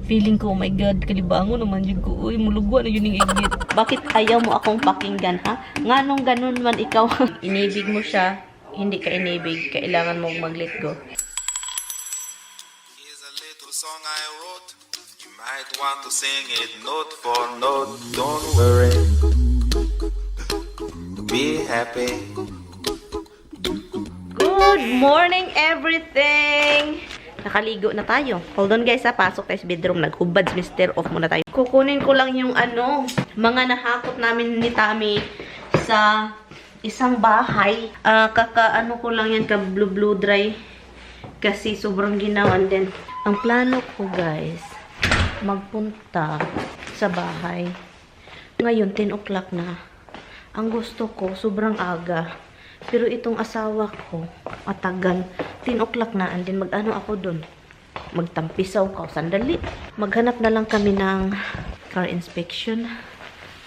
Feeling ko, oh my God, kalibango naman yun ko. Uy, mulugwa na yun yung igit. Bakit ayaw mo akong pakinggan, ha? Nga nung ganun man ikaw. Inibig mo siya, hindi ka inibig. Kailangan mong mag-let go. Here's a little song I wrote. You might want to sing it note for note. Don't worry. Be happy. Good morning, everything! Nakaligo na tayo. Hold on guys ha, pasok tayo sa bedroom. Naghubads, Mr. Off muna tayo. Kukunin ko lang yung mga nahakot namin ni Tami sa isang bahay. Kaka-ano ko lang yan, ka-blue dry. Kasi sobrang ginawan din. Ang plano ko guys, magpunta sa bahay. Ngayon, 10 o'clock na. Ang gusto ko, sobrang aga. Pero itong asawa ko, matagal. 10 o'clock na, and then mag-ano ako dun. Magtampisaw ka. Sandali. Maghanap na lang kami ng car inspection.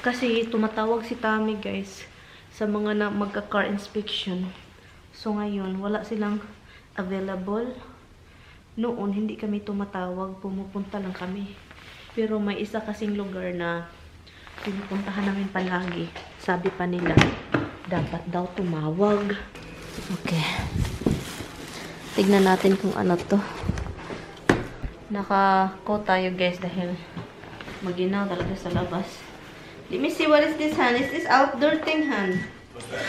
Kasi tumatawag si Tami guys sa mga na magka-car inspection. So ngayon, wala silang available. Noon, hindi kami tumatawag. Pumupunta lang kami. Pero may isa kasing lugar na pinupuntahan namin palagi. Sabi pa nila, dapat daw tumawag. Okay. Tignan natin kung ano to. Naka-coat tayo guys dahil maginaw talaga sa labas. Let me see what is this, Han. Is this outdoor thing, Han? What's that?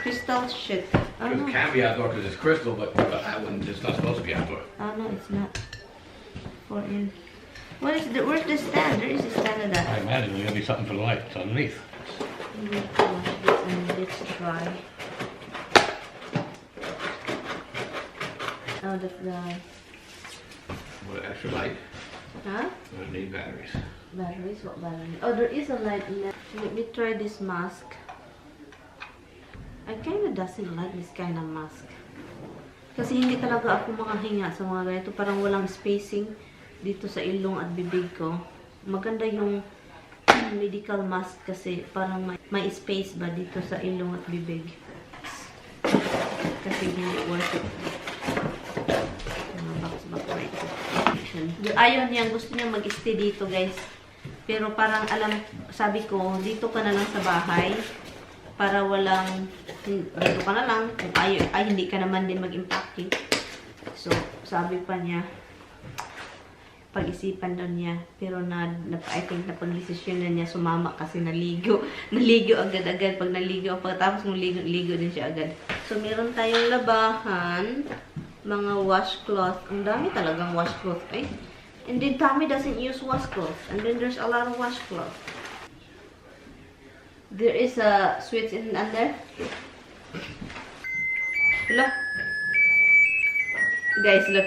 Crystal shit. Oh, It no. can be outdoor because it's crystal, but that one is not supposed to be outdoor. Oh, no, it's not. For in. What is the, where's the stand? There is a stand of that. I imagine there's going to be something for the lights underneath. Let's try. Oh, the What extra light? huh? Does it need batteries? Batteries? What battery? Oh, there is a light in there. Let me try this mask. I kinda doesn't like this kind of mask. Kasi hindi talaga ako makahinga sa mga ganito. Parang walang spacing dito sa ilong at bibig ko. Maganda yung medical mask kasi parang may space ba dito sa ilong at bibig. Kasi hindi worth it. Mga box na ito. Ayaw niya, gusto niya mag-stay dito guys. Pero parang sabi ko, dito ka na lang sa bahay. Para walang, dito ka na lang. Kung ay hindi ka naman din mag-impacting. So, sabi pa niya, pag-isipan daw niya. Pero I think napag-desisyon na niya sumama kasi naligo. Naligo agad-agad. Pag naligo, pagkatapos mong ligo din siya agad. So, meron tayong labahan. Mga washcloth. Ang dami talagang washcloth. Ay. And then, Tami doesn't use washcloth. And then, there's a lot of washcloth. There is a switch in under. Look. Guys, look.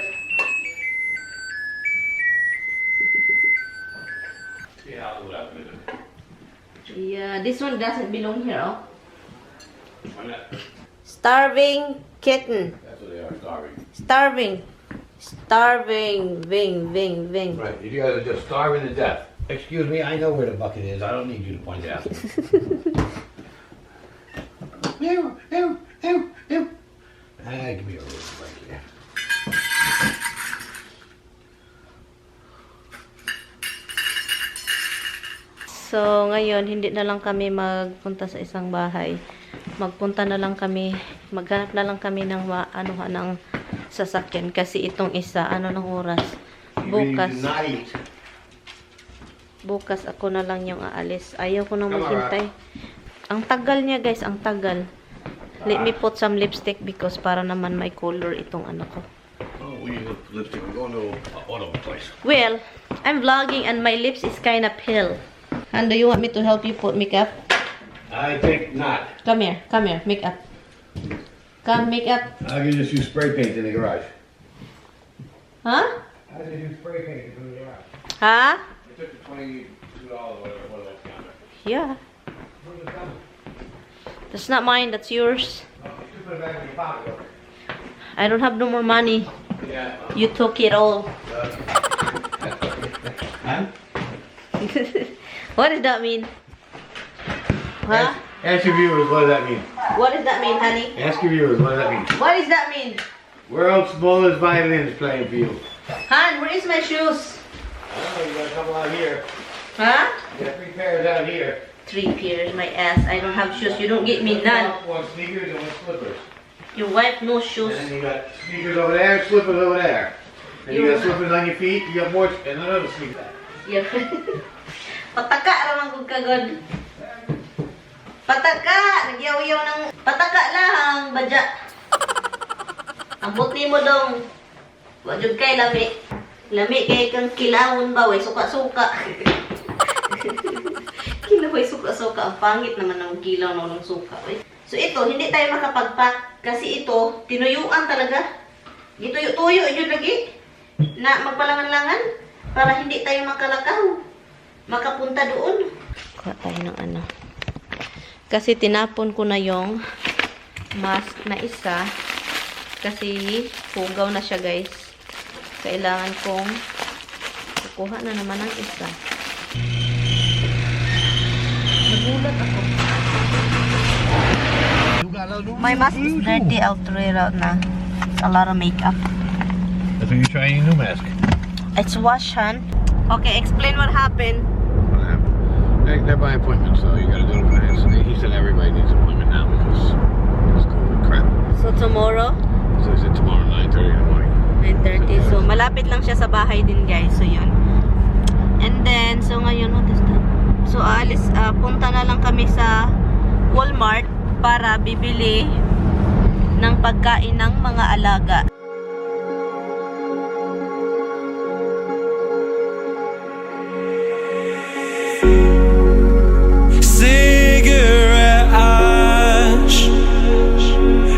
Yeah, I'll do that in a minute. Yeah, this one doesn't belong here, oh. Why not? Starving kitten. That's what they are, starving. Starving. Starving. Ving. Right, you guys are just starving to death. Excuse me, I know where the bucket is. I don't need you to point it out. Ew. Give me a room right here. So, ngayon, hindi na lang kami magpunta sa isang bahay. Magpunta na lang kami, maghanap na lang kami ng ng sasakyan. Kasi itong isa, ng oras? Bukas ako na lang yung aalis. Ayaw ko nang maghintay. Ang tagal niya guys, ang tagal. Let me put some lipstick because para naman may color itong ko. Oh, we need lipstick. We're going to an auto place. Well, I'm vlogging and my lips is kind of pale. And do you want me to help you put makeup? I think not. Come here, makeup. Come, makeup. I can just use spray paint in the garage. Huh? I can use spray paint in the garage. Huh? It took $22 whatever it was down there. Yeah. Where's it coming? That's not mine, that's yours. Oh, you put it back in your pocket. I don't have no more money. Yeah. You took it all. Huh? What does that mean? Huh? Ask your viewers, what does that mean? What does that mean, honey? Ask your viewers, what does that mean? What does that mean? World's smallest violin is playing for you. Han, where is my shoes? Oh, you got a couple out here. Huh? You got 3 pairs out here. 3 pairs, my ass. I don't have shoes. You don't get me none. One sneakers and 1 slippers. Your wife no And shoes. then you got sneakers over there, slippers over there. And you got slippers on your feet, you got more, and another sneaker. Yeah. Pataka raman kung kagod. Pataka! Nagyaw-yaw ng... Pataka lang, badya. Ambot ni mo dong. Wajud kay lami. Lami kay kang kilawon ba? Way suka-suka. Kilaway suka-suka. Ang pangit naman ng kilaw ng suka. Way. So ito, hindi tayo makapagpak. Kasi ito, tinuyuan talaga. Gituyo-tuyo yun lagi. Na magpalangan-langan. Para hindi tayo makalakaw. Makapunta doon. Kuha tayo ng ano. Kasi tinapon ko na yung mask na isa. Kasi pugaw na siya, guys. Kailangan kong kukuha na naman ng isa. Nagulat ako. My mask is dirty. I'll throw it out na. It's a lot of makeup. That's when you try a new mask. It's wash, Han. Okay, explain what happened. They're by appointment, so you gotta do it by appointment. He said everybody needs an appointment now because it's COVID crap. So tomorrow, So he said tomorrow 9:30 in the morning. 9:30. So malapit lang siya sa bahay din, guys. So yun. And then, so ngayon, what is that? So punta na lang kami sa Walmart para bibili ng pagkain ng mga alaga. Cigarette ash,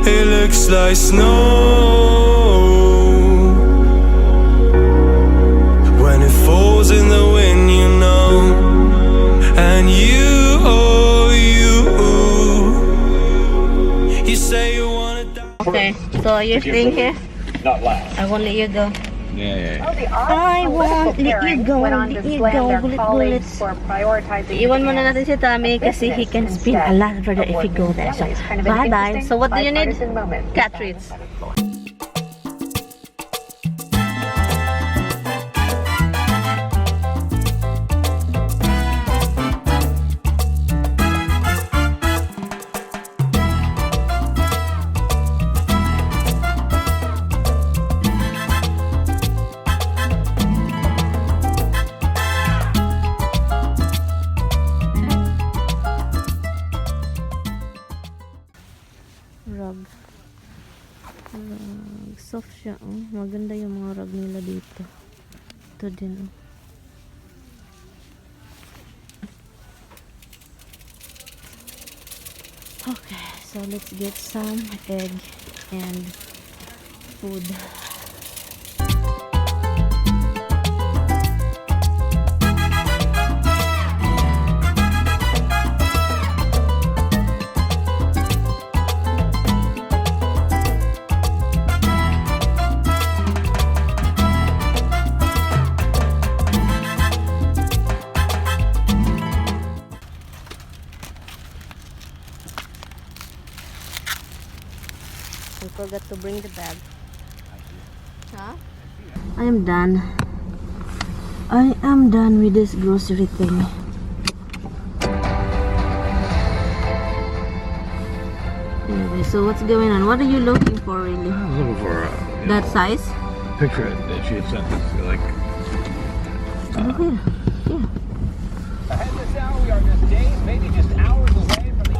it looks like snow when it falls in the wind, you know. And you, oh you say you wanna die. Okay, so you're staying here? Not loud. I won't let you go. Yeah. I won't let you go. Let you go. Bullet. Iwan muna natin si Tommy kasi he can spin a lot further if he go there. So, bye-bye. So, what do you need? Cat treats. Rug. Soft siya. Oh. Maganda yung mga rug nila dito. Ito din. Oh. Okay. So, let's get some egg and food. We forgot to bring the bag. Huh? I am done. I am done with this grocery thing. Anyway, so what's going on? What are you looking for, really? I was looking for That size? picture that she had sent us. Like, Okay. Yeah. Ahead this hour, we are just days, maybe just hours away from the...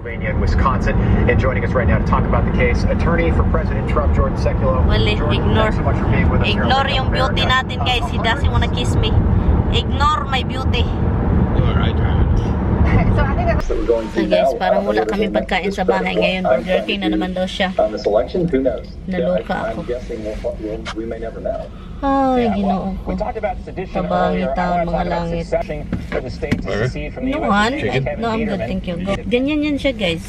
Pennsylvania and Wisconsin. And joining us right now to talk about the case, attorney for President Trump, Jordan Sekulow. Wali, Jordan, ignore. thanks so much for being with us here on Ignore Wake Up yung beauty America. natin, guys. He doesn't wanna kiss me. Ignore my beauty. All right, driver. So guys, parang wala kami pagkain sa bahay ngayon. Burger King na naman daw siya. On this election, who knows? Naloka ako. I'm guessing we may never know. Ay, ginoo ko. We talked about sedition Pabangit earlier. I taon, want to mga talk about langit. secession for the state to secede from the No, U.S. Han. Kevin No, I'm good. Biederman. Thank you. Go. Ganyan yan siya, guys.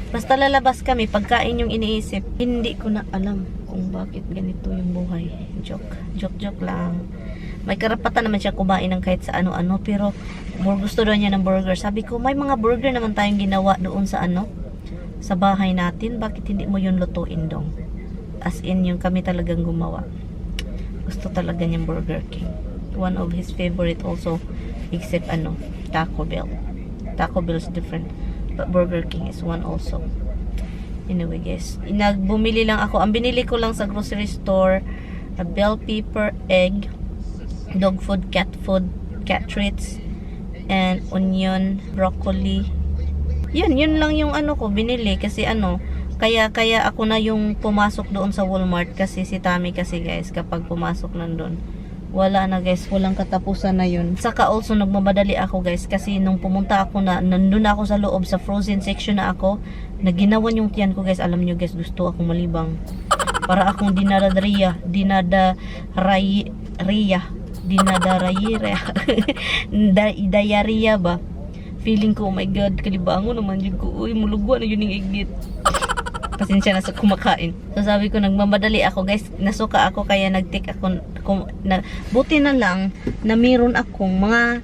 Basta lalabas kami, pagkain yung iniisip. Hindi ko na alam kung bakit ganito yung buhay. Joke lang. May karapatan naman siya kumain ng kahit sa ano-ano, pero gusto daw niya ng burger. Sabi ko, may mga burger naman tayong ginawa doon sa sa bahay natin. Bakit hindi mo yun lutuin dong? As in, yung kami talagang gumawa. Gusto talaga niyang Burger King. One of his favorite also, except Taco Bell. Taco Bell is different, but Burger King is one also. Anyway guys, bumili lang ako. Ang binili ko lang sa grocery store, a bell pepper, egg, dog food, cat treats, and onion, broccoli. Yun lang yung ko binili kasi kaya ako na yung pumasok doon sa Walmart kasi si Tami kasi guys kapag pumasok nandun wala na guys, walang katapusan na yun. Saka also nagmamadali ako guys kasi nung pumunta ako nandun ako sa loob sa frozen section na ako, naginawan yung tiyan ko guys. Alam nyo guys, gusto akong malibang para akong dinadaria diarrhea ba. Feeling ko, oh my god, kalibango naman yun ko. Uy, mulugwa na yun yung igit. Pasensya na sa kumakain. So sabi ko, nagmamadali ako guys. Nasuka ako kaya nag-take ako. Buti na lang na meron akong mga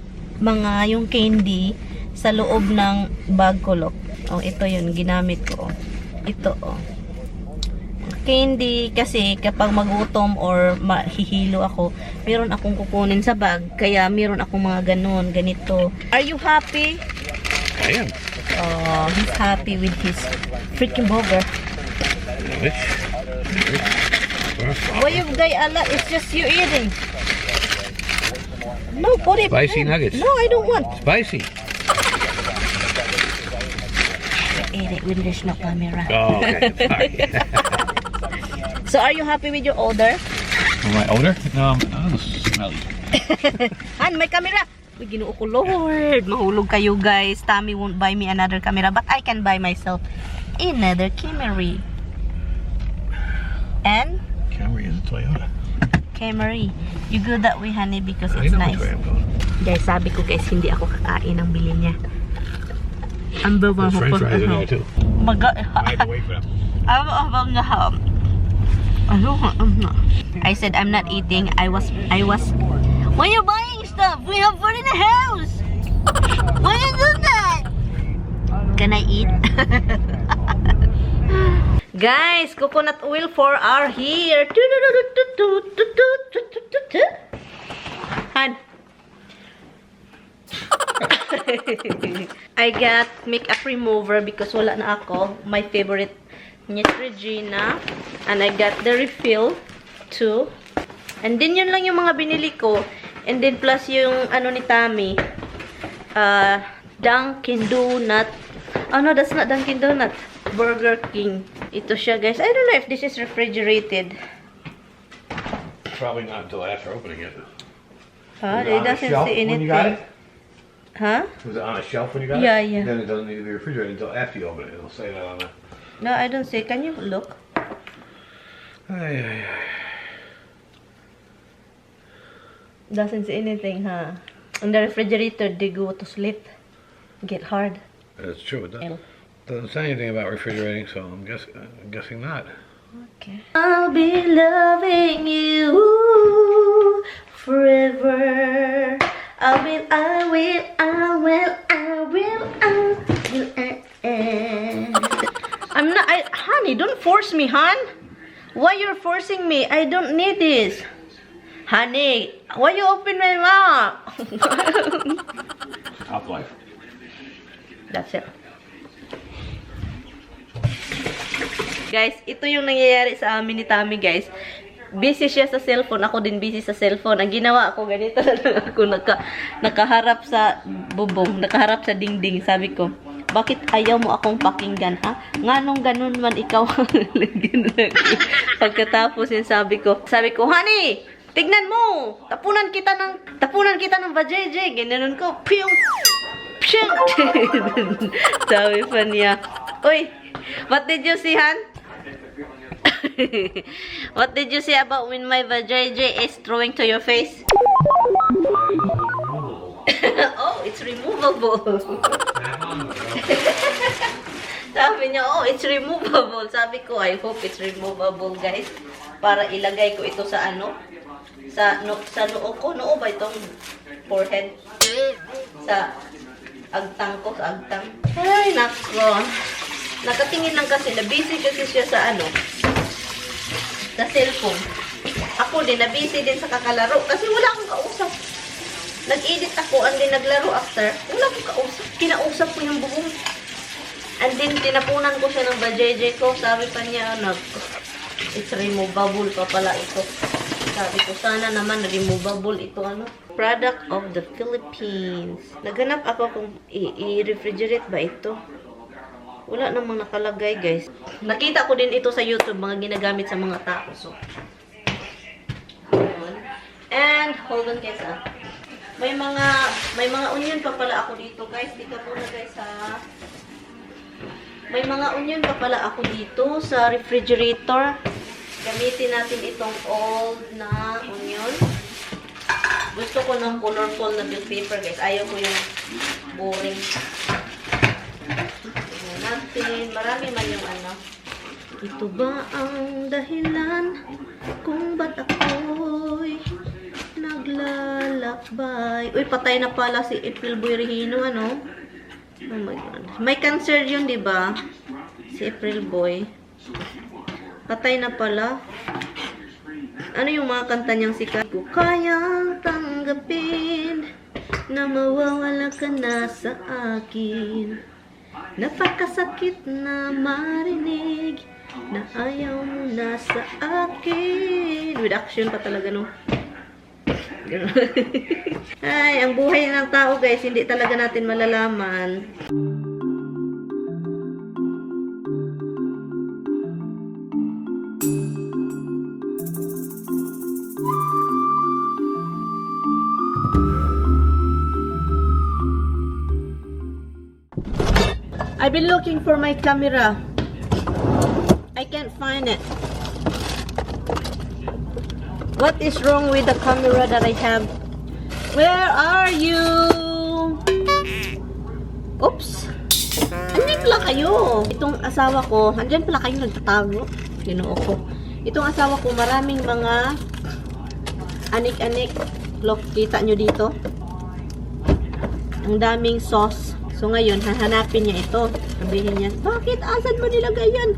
yung candy sa loob ng bag ko. Look. Oh, ito yun, ginamit ko. Ito, oh. Candy kasi kapag magutom or mahihilo ako, meron akong kukunin sa bag. Kaya meron akong mga ganito. Are you happy? I am. Oh, he's happy with his freaking burger. Which? Why you guys ala? It's just you eating. No, put it. Spicy in. nuggets. No, I don't want. Spicy. Eat it when there's no camera. Oh, okay. Sorry. So, are you happy with your order? Am I older? No, I'm smelly. Han, may camera. Uy, ginoo ko, Lord. Mahulog kayo, guys. Tommy won't buy me another camera, but I can buy myself another Camry. And Camry is a Toyota. Camry. You go that way, honey, because I it's know nice. which way I'm going. Guys, sabi ko, guys, hindi ako kakain ng bili niya. Ang baba There's french fries in there too. I have to wait for them. I said I'm not eating. I was. Why are you buying stuff? We have food in the house. Why you do that? Can I eat? Guys, coconut oil for our hair. Han. I got makeup remover because wala na ako. My favorite Neutrogena. And I got the refill too. And then yun lang yung mga binili ko. And then plus yung ni Tami. Dunkin Donut. Oh no, that's not Dunkin Donut. Burger King. Ito siya guys. I don't know if this is refrigerated. Probably not until after opening it. Huh? Was it It on a doesn't shelf say when anything. you got it? Huh? Was it on a shelf when you got Yeah, it? yeah. Then it doesn't need to be refrigerated until after you open it. It'll say that on the... No, I don't say. Can you look? Ay. Doesn't say anything, huh? On the refrigerator, they go to sleep. Get hard. That's true. It L. doesn't say anything about refrigerating, so I'm guessing not. Okay. I'll be loving you forever. I will. I'm not, honey, don't force me, hon. Why you're forcing me? I don't need this. Honey, why you open my mouth? Top life. That's it. Guys, ito yung nangyayari sa amin ni Tami, guys. Busy siya sa cellphone. Ako din busy sa cellphone. Ang ginawa ko, ganito na lang ako. Nakaharap sa bubong. Nakaharap sa dingding. Sabi ko, Bakit ayaw mo akong pakinggan, ha? Nganong ganun man ikaw ang lagi. Pagkatapos yun, sabi ko, honey, tignan mo! Tapunan kita ng vajayjay. Ginanon ko, piyong! Piyong! Sabi pa niya, uy, what did you see, Han? What did you say about when my vajayjay is throwing to your face? Oh, it's removable. Sabi niya, oh, it's removable. Sabi ko, I hope it's removable, guys. Para ilagay ko ito sa ano? Sa noo ko. Noo ba itong forehead? Sa agtang ko, sa agtang. Ay, nako. Nakatingin lang kasi, na-busy kasi siya sa ano? Sa cellphone. Ako din, na-busy din sa kakalaro. Kasi wala akong kausap. Nag-edit ako and then naglaro after. Wala akong kausap. Kinausap ko yung buong. And then, tinapunan ko siya ng vajayjay ko. Sabi pa niya, it's removable pa pala ito. Sabi ko, sana naman removable ito, ano? Product of the Philippines. Naganap ako kung i-refrigerate ba ito. Wala namang nakalagay, guys. Nakita ko din ito sa YouTube, mga ginagamit sa mga tao. So, and, hold on, guys, ah. May mga onion pa pala ako dito, guys. Tika muna, guys, ha. May mga onion pa pala ako dito sa refrigerator. Gamitin natin itong old na onion. Gusto ko ng colorful na bill paper, guys. Ayaw ko yung boring. Tignan natin. Marami man yung ano. Ito ba ang dahilan kung ba't ako'y naglalakbay? Uy, patay na pala si April Boy Regino, ano? Oh my God. May cancer yun, di ba? Si April Boy. Patay na pala. Ano yung mga kanta niyang sikat? Ko kayang tanggapin na mawawala ka na sa akin. Napakasakit na marinig na ayaw mo na sa akin. With action pa talaga, no? Ay, ang buhay ng tao, guys, hindi talaga natin malalaman. I've been looking for my camera. I can't find it. What is wrong with the camera that I have? Where are you? Oops. Andyan pala kayo. Itong asawa ko, andyan pala kayo nagtatago. Ginoo ko. Itong asawa ko, maraming mga anik-anik. Look, kita nyo dito. Ang daming sauce. So ngayon, hahanapin niya ito. Sabihin niya, bakit? Asan mo nilagay yan?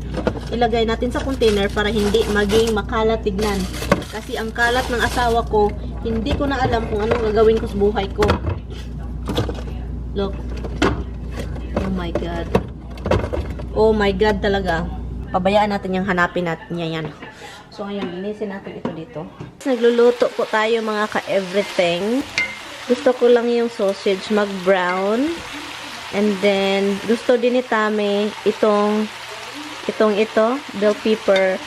Ilagay natin sa container para hindi maging makalat tignan. Kasi ang kalat ng asawa ko, hindi ko na alam kung anong gagawin ko sa buhay ko. Look. Oh my God. Oh my God talaga. Pabayaan natin yung hanapin natin niya yan. So ngayon, linisin natin ito dito. Nagluluto po tayo mga ka-everything. Gusto ko lang yung sausage mag-brown. And then, gusto din ni Tami ito, bell pepper,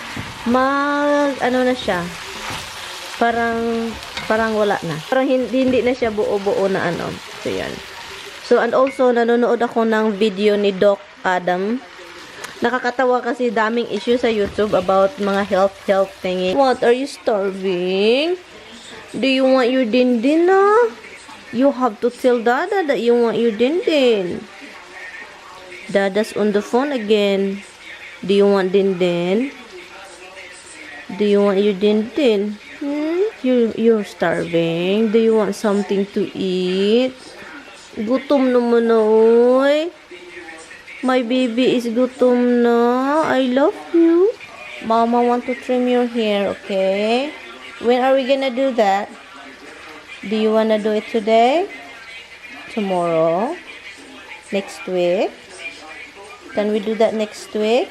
ano na siya, parang wala na. Parang hindi na siya buo-buo na ano. So, yan. So, and also, nanonood ako ng video ni Doc Adam. Nakakatawa kasi daming issue sa YouTube about mga health thingy. What, are you starving? Do you want your din-din na? You have to tell Dada that you want your din-din. Dada's on the phone again. Do you want din-din? Do you want your din-din? You're starving. Do you want something to eat? Gutom naman na, oy. My baby is gutom na. I love you. Mama want to trim your hair, okay? When are we gonna do that? Do you wanna do it today? Tomorrow? Next week? Can we do that next week?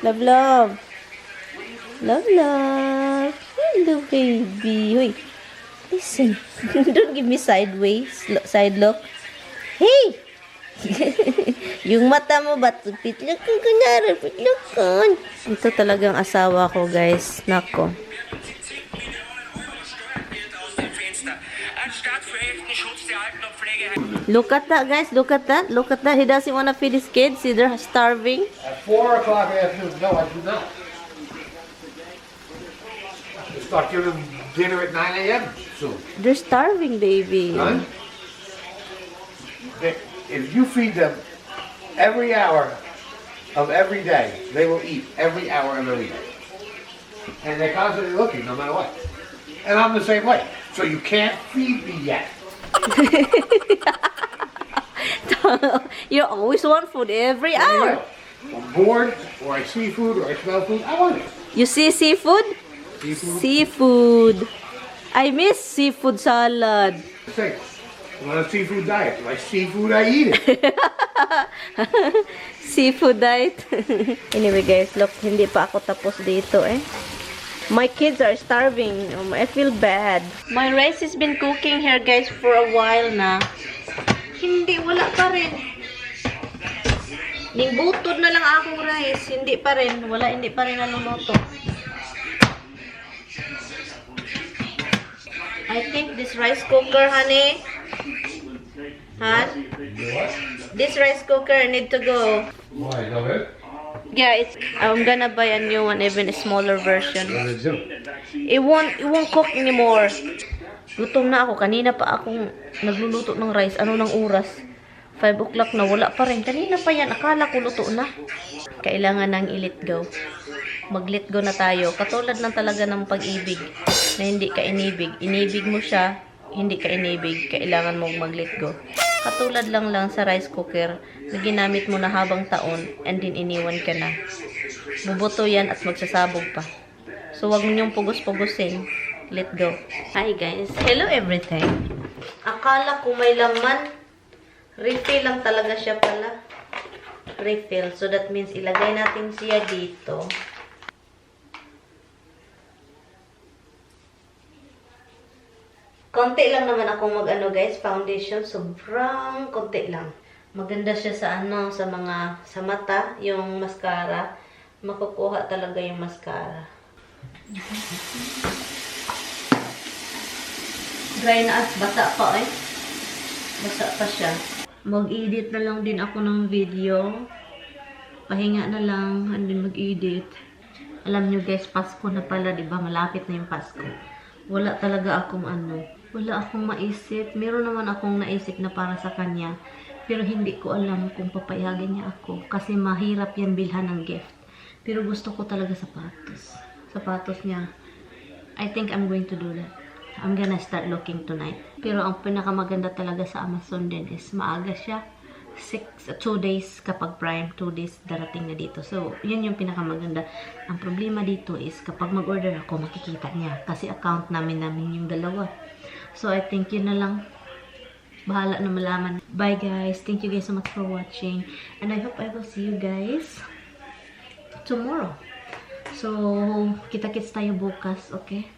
Love, love. Love, love. Hello, baby. Wait. Listen. Don't give me sideways. Side look. Hey! Yung mata mo ba? Pitlukon ko na rin. Pitlukon. Ito talagang asawa ko, guys. Nako. Look at that, guys. Look at that. Look at that. He doesn't want to feed his kids. See, they're starving. At 4 o'clock afternoon, no, I do not. Start giving them dinner at 9 a.m. soon. They're starving, baby. Huh? If you feed them every hour of every day, they will eat every hour of every day. And they're constantly looking, no matter what. And I'm the same way. So you can't feed me yet. You always want food every hour. I'm bored, or I see food, or I smell food, I want it. You see seafood? Seafood, Seafood. I miss seafood salad. say, I'm on a seafood diet. Like seafood, I eat it. Seafood diet. Anyway, guys, look, hindi pa ako tapos dito eh. My kids are starving. I feel bad. My rice has been cooking here, guys, for a while na. Hindi, wala pa rin. Ningbutod na lang akong rice. Hindi pa rin. Wala, hindi pa rin naluluto. I think this rice cooker, honey. Huh? This rice cooker need to go. Why, is that it? Yeah, I'm gonna buy a new one, even a smaller version. What did it do? It won't cook anymore. Gutom na ako. Kanina pa akong nagluluto ng rice. Ano ng oras? 5 o'clock na. Wala pa rin. Kanina pa yan. Akala ko luto na. Kailangan nang i-let go. Mag-let go na tayo. Katulad ng talaga ng pag-ibig na hindi ka inibig. Inibig mo siya, hindi ka inibig. Kailangan mong mag-let go. Katulad lang sa rice cooker na ginamit mo na habang taon and then iniwan ka na. Bubuto yan at magsasabog pa. So, wag ninyong pugos-pugusin. Let go. Hi, guys. Hello, everything. Akala ko may laman. Refill lang talaga siya pala. Refill. So, that means ilagay natin siya dito. Konti lang naman ako mag-ano, guys, foundation. Sobrang konti lang. Maganda siya sa sa mata, yung mascara. Makukuha talaga yung mascara. Dry na at basa pa eh. Basa pa siya. Mag-edit na lang din ako ng video. Pahinga na lang, and then mag-edit. Alam nyo, guys, Pasko na pala, diba? Malapit na yung Pasko. Wala talaga akong wala akong maisip. Meron naman akong naisip na para sa kanya. Pero hindi ko alam kung papayagan niya ako. Kasi mahirap yan bilhan ng gift. Pero gusto ko talaga sapatos. Sapatos niya. I think I'm going to do that. I'm gonna start looking tonight. Pero ang pinakamaganda talaga sa Amazon din is maaga siya. 2 days kapag Prime, 2 days darating na dito. So, yun yung pinakamaganda. Ang problema dito is kapag mag-order ako, makikita niya. Kasi account namin yung dalawa. So, I think yun na lang. Bahala na malaman. Bye, guys. Thank you guys so much for watching. And I hope I will see you guys tomorrow. So, kita-kits tayo bukas, okay?